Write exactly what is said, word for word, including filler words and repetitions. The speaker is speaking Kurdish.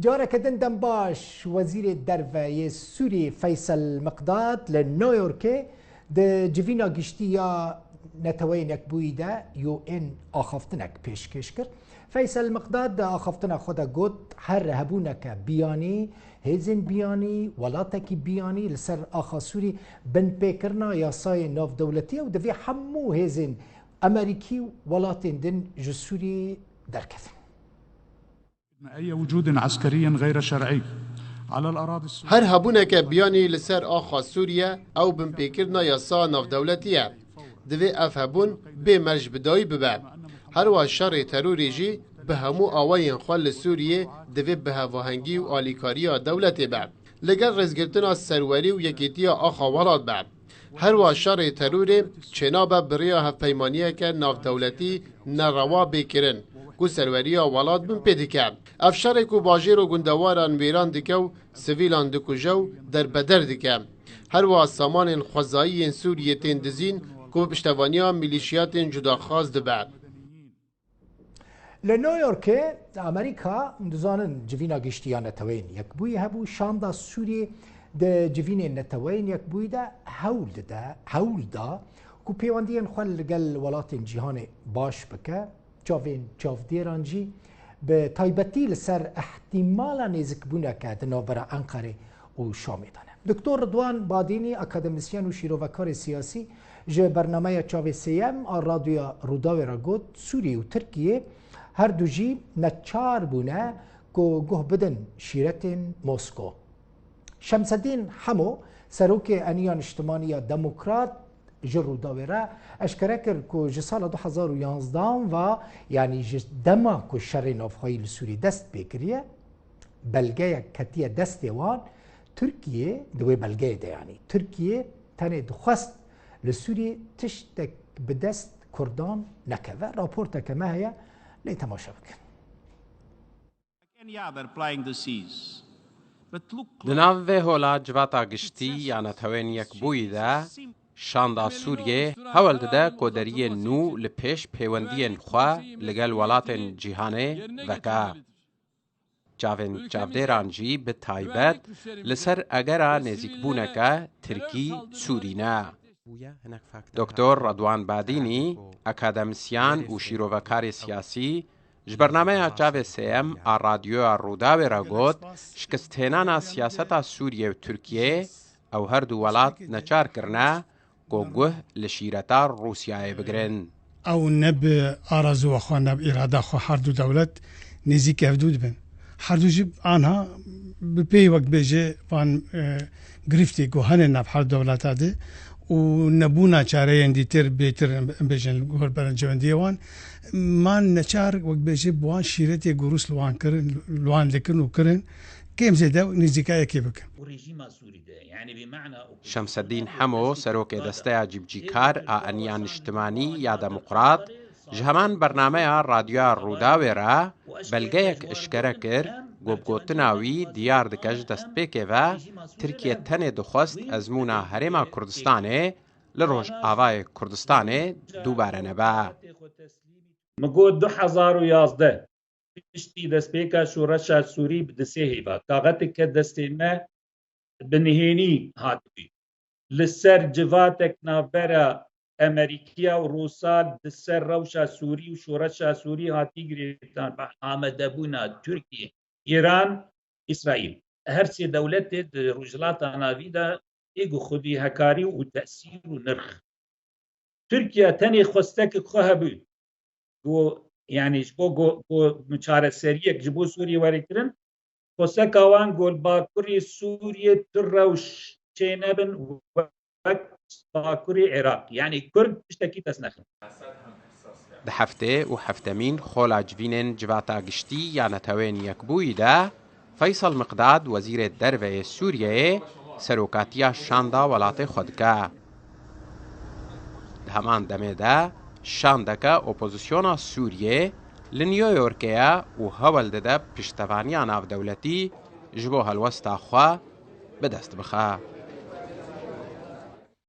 Careke din dem baş, Wezîrê Derve yê Sûriyê Feysel Miqdad li New Yorkê di civîna giştî ya Neteweyên Yekbûyî de, U N, axaftinek pêşkêş kir. Feysel Miqdad di axaftina xwe de got, her hebûneke biyanî, hêzên biyanî, welatekî biyanî li ser axa Sûrî binpêkirina yasayên navdewletî ye û divê hemû hêzên Amerîkî û welatên din ji Sûriyê derkevin. أي وجود عسكري غير شرعي على الأراضي السورية. Her hebûneke biyanî li ser axa Sûriye ew binpêkirina yasa navdewletî ye. Divê ev hebûn bê merc bi dawî bibe. Her wiha şerê terorê jî bi hemû awayên xwe li Sûriyê divê bi hevahengî û alîkariya dewletê be. Li gel rêzgirtina serwerî û yekîtiya axa welat be. Her wiha şerê terorê çênabe bi rêya hevpeymaniyeke navdewletî nerewa bê kirin, ku serweriya welat bin pê dike. Ev şerê ku bajêr û gundewaran wêran dike û sivîlan dikuje û derbeder dike. Her wiha samanên xwezayî yên Sûriyê tên dizîn ku bi piştevaniya mîlîşiyatên cudaxwaz dibe. Li New Yorkê Amerîka, dizanin civîna giştî ya Neteweyên Yekbûyî hebû, şanda Sûriyê di civînên Neteweyên Yekbûyî de hewl dide, hewl da ku pêwendiyên xwe li gel welatên cîhanê baş bike, çavên çavdêran jî bi taybetî li ser îhtîmala nêzîkbûneke di navbera Enqerê û Şamê de ne. Doktor Ridwan Badînî, akademisyen û şîrovekarê siyasî, ji bernameya Çavê Sêyem a Radyoya Rûdawê re got, Sûrî û Tirkiye her du jî neçar bûne ku guh bidin şîretên Mosko. Şemsedîn Hemo, serokê Eniya Niştimanî ya Demokrat, ji Rûdawê re eşkere kir ku ji sala du hezar û yanzdeh ve, yanî ji dema ku şerê navxweyî li Sûrî dest pê kiriye, belgeyek ketiye destê wan, Tirkiye, di wê belgeyê de, yanî Tirkiye tenê dixwest li Sûriyê tiştek bi dest Kurdan nekeve. Raporteke me heye, lê temaşe bikin. Di nav vê hola Civata Giştî ya Netewên Yekbûyî de, şanda Sûriyê hewl dide koderiyên nû li pêş pêwendiyên xwe li gel welatên cîhanê veke. Çavên çavdêran jî bi taybet li ser egera nêzîkbûneke Tirkî-Sûrî ne. Doktor Redwan Badînî, akademisyen û şîrovekarê siyasî, ji bernameya Çavê Sêyem a Radyoya Rûdawê re got, şikesthênana siyaseta Sûriyê û Tirkiyê, ew her du welat neçar kirine, ku guh li şîreta Rûsyayê bigirin. Ew ne bi arazoya xwe ne bi îrada xwe her du dewlet nêzîkî hevdû dibin. Her du jî anha bi pey wek bêje van e, girîftê ku hene nav her dewleta de û nebûna çareyên dîtir bêtir em bêjin li gor berencewendiyê wan man neçar wek bêje bi wan şîretê ku Rûs li wan kirin, li wan dikin û kirin kêm zêde nêzîkayekê bikin. Şemseddîn Hemo, serokê Desteya Cîbicîkar a Eniya Niştimanî ya Demokrat, ji heman bernameya Radyoya Rûdawê re belgeyek eşkere kir ku bi gotina wî diyar dike ji destpêkê ve Tirkiye tenê dixwest ezmûna Herêma Kurdistanê li Rojavayê Kurdistanê dubare nebe. Min got du hezar û yazdeh, piştî destpêka şoreşa Sûrî bi di sê hêva, kaxetek ket destê me, bi nihênî hatibû. Li ser civatek navbera Amerîkiya û Rûsa, li ser rewşa Sûrî û şoreşa Sûrî hatî girêdan, bi amadebûna Tirkiye, Îran, Îsraîl. Her sê dewletê di Rojhilata Navî de ê ku xwedî hekarî û tesîr û nirx. Tirkiye tenê xwestekek xwe hebû. Ku, yanî ji bo ku, ku çareseriyek ji bo Sûriyê were kirin, xwesteka wan ku li Bakurê Sûriyê tu rewş çênebin wek Bakurê Iraq. Yanî Kurd tiştekî dest nexin. Di heftê û heftemîn xola civînên Civata Giştî ya Netewên Yekbûyî de, Feysel Miqdad, Wezîrê Derve yê Sûriyeyê, serokatiya şanda welatê xwe dike. Di heman demê de şandeke opozisyona Sûriyê li New Yorkê ye û hewl dide piştevaniya navdewletî ji bo helwesta xwe bi dest bixe.